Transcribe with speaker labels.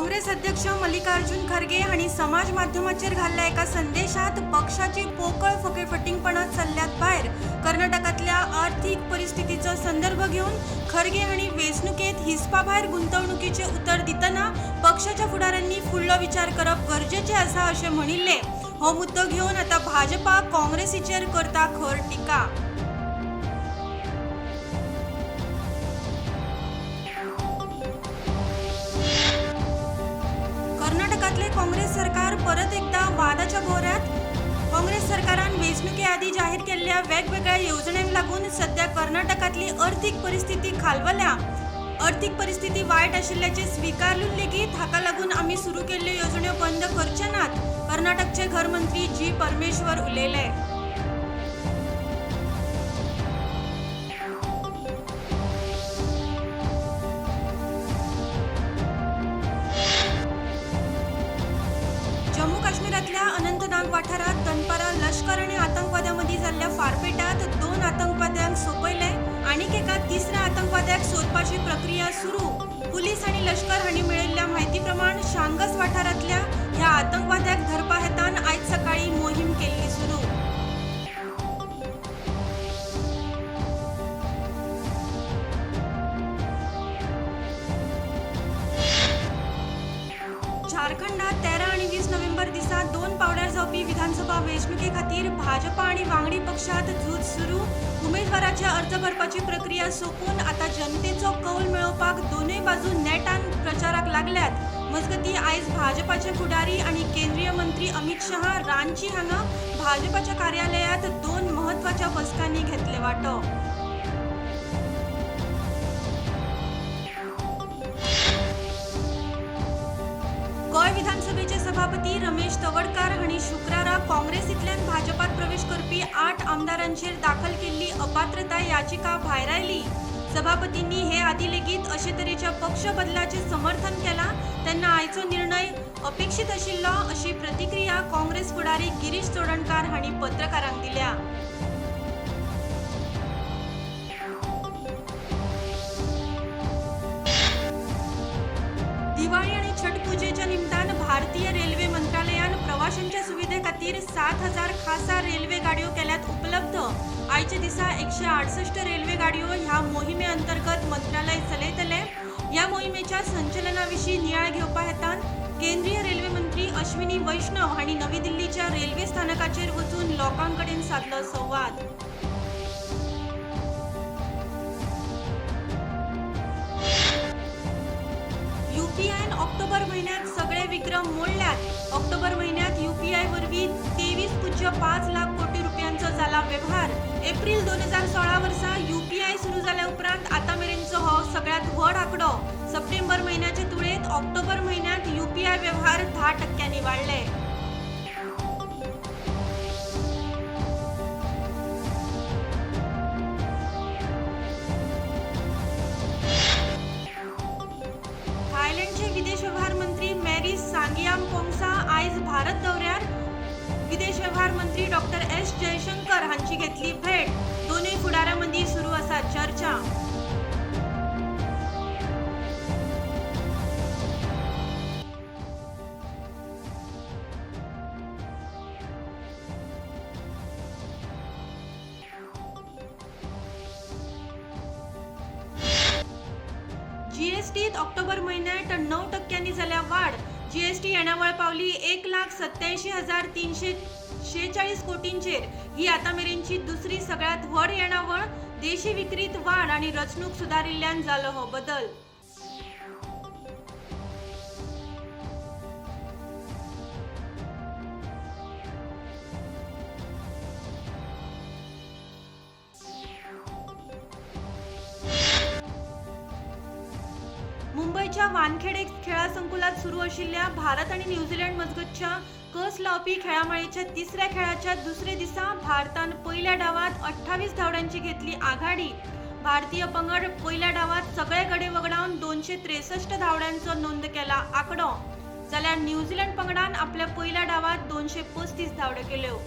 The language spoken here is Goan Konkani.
Speaker 1: काँग्रेस अध्यक्ष मल्लिकार्जुन खरगे हांणी समाज माध्यमाचेर घाल्ल्या एका संदेशात पक्षाची पोकळ फटींगपणां चल्ल्यात भायर. कर्नाटकांतल्या आर्थीक परिस्थितीचो संदर्भ घेवन खरगे हांणी वेंचणुकेंत हिसपाभायर गुंतवणुकीचें उतर दितना पक्षाच्या फुडाऱ्यांनी फुडलो विचार करप गरजेचें आसा अशें म्हणिल्लें. हो मुद्दो घेवन आतां भाजपा काँग्रेसीचेर करता खर टिका. कर्नाटकातले काँग्रेस सरकार परत एकदा वादाच्या भोवऱ्यात. काँग्रेस सरकारान वेंचणुके आदीं जाहीर केल्ल्या वेगवेगळ्या येवजण्यांक लागून सध्या कर्नाटकांतली अर्थीक परिस्थिती खालवल्या. अर्थीक परिस्थिती वायट आशिल्ल्याचें स्विकारून लेगीत हाका लागून आमी सुरू केल्ल्यो येवजण्यो बंद करचे नात, कर्नाटकचे घरमंत्री जी परमेश्वर उलयले. जम्मू काश्मीरातल्या अनंतनाग वाठारात दनपारां लश्कर आनी आतंकवाद्यां मदीं जाल्ल्या फारपेटात 2 आतंकवाद्यांक सोंपयले. आनीक एका तिसऱ्या आतंकवाद्याक सोदपाची प्रक्रिया सुरू. पुलीस आनी लश्कर हांणी मेळिल्ल्या म्हायती प्रमाण शांगस वाठारांतल्या ह्या आतंकवाद्याक धरपा हेतान आयज सकाळीं मोहीम केल्ली सुरू. झारखंडात 13 आनी 20 नोव्हेंबर दिसा 2 पावड्यार जावपी विधानसभा वेंचणुके खातीर भाजपा आनी वांगडी पक्षांत झूज सुरू. उमेदवाराचे अर्ज भरपाची प्रक्रिया सोंपून आतां जनतेचो कौल मेळोवपाक दोनूय बाजू नेटान प्रचाराक लागल्यात. मजगतीं आयज भाजपाचे फुडारी आनी केंद्रीय मंत्री अमित शहा रांची हांगा भाजपाच्या कार्यालयांत 2 म्हत्वाच्या बसकांनी घेतले वांटो. गोंय विधानसभेचे सभापती रमेश तवडकार हांणी शुक्रारा काँग्रेसींतल्यान भाजपात प्रवेश करपी 8 आमदारांचेर दाखल केल्ली अपात्रताय याचिका भायरायली. सभापतींनी हे आदीं लेगीत अशे तरेच्या पक्ष बदलाचें समर्थन केलां तेन्ना आयचो निर्णय अपेक्षीत आशिल्लो अशी प्रतिक्रिया काँग्रेस फुडारी गिरीश चोडणकार हांणी पत्रकारांक दिल्या. दिवाळी आनी छठ पुजेच्या निमतान भारतीय रेल्वे मंत्रालयान प्रवाशांच्या सुविधे खातीर 7000 खासा रेल्वे गाडयो केल्यात उपलब्ध. आयच्या दिसा 168 रेल्वे गाडयो ह्या मोहिमे अंतर्गत मंत्रालय चलयतले. ह्या मोहिमेच्या संचलना विशीं नियाळ घेवपा हेतान केंद्रीय रेल्वे मंत्री अश्विनी वैष्णव हांणी नवी दिल्लीच्या रेल्वे स्थानकाचेर वचून लोकां कडेन सादलो संवाद. यूपीआयन ऑक्टोबर म्हयन्यांत सगळे विक्रम मोडल्यात. ऑक्टोबर म्हयन्यांत यूपीआय वरवीं 23.5 लाख कोटी रुपयांचो जाला वेव्हार. एप्रील 2016 वर्सा यूपीआय सुरू जाल्या उपरांत आतां मेरेनचो हो सगळ्यांत व्हड आंकडो. सप्टेंबर म्हयन्याचे तुळेंत ऑक्टोबर म्हयन्यांत यूपीआय वेव्हार 10% वाडले. थायलंडचे विदेश व्यवहार मंत्री मॅरी सांगियाम पोंगसा आयज भारत दौऱ्यार. विदेश व्यवहार मंत्री डॉक्टर एस जयशंकर हांची घेतली भेट. दोनूय फुडाऱ्यां मदीं सुरू आसा चर्चा. जीएसटीत ऑक्टोबर म्हयन्यात 9% जाल्या वाड. जीएसटी येणावळ पावली 1,87,346 कोटींचेर. ही आतां मेरेनची दुसरी सगळ्यांत व्हड येणावळ. देशी विक्रीत वाड आनी रचणूक सुदारिल्ल्यान जालो हो बदल. मुंबयच्या वानखेडे खेळा संकुलात सुरू आशिल्ल्या भारत आनी न्यूझीलंड मजगतच्या कस लावपी खेळामाळेच्या तिसऱ्या खेळाच्या दुसरे दिसा भारतान पयल्या डावात 28 धांवड्यांची घेतली आघाडी. भारतीय पंगड पयल्या डावात सगळे गडे वगडावन 263 धांवड्यांचो नोंद केला आंकडो, जाल्यार न्यूझीलंड पंगडान आपल्या पयल्या डावात 235 धांवड्यो केल्यो.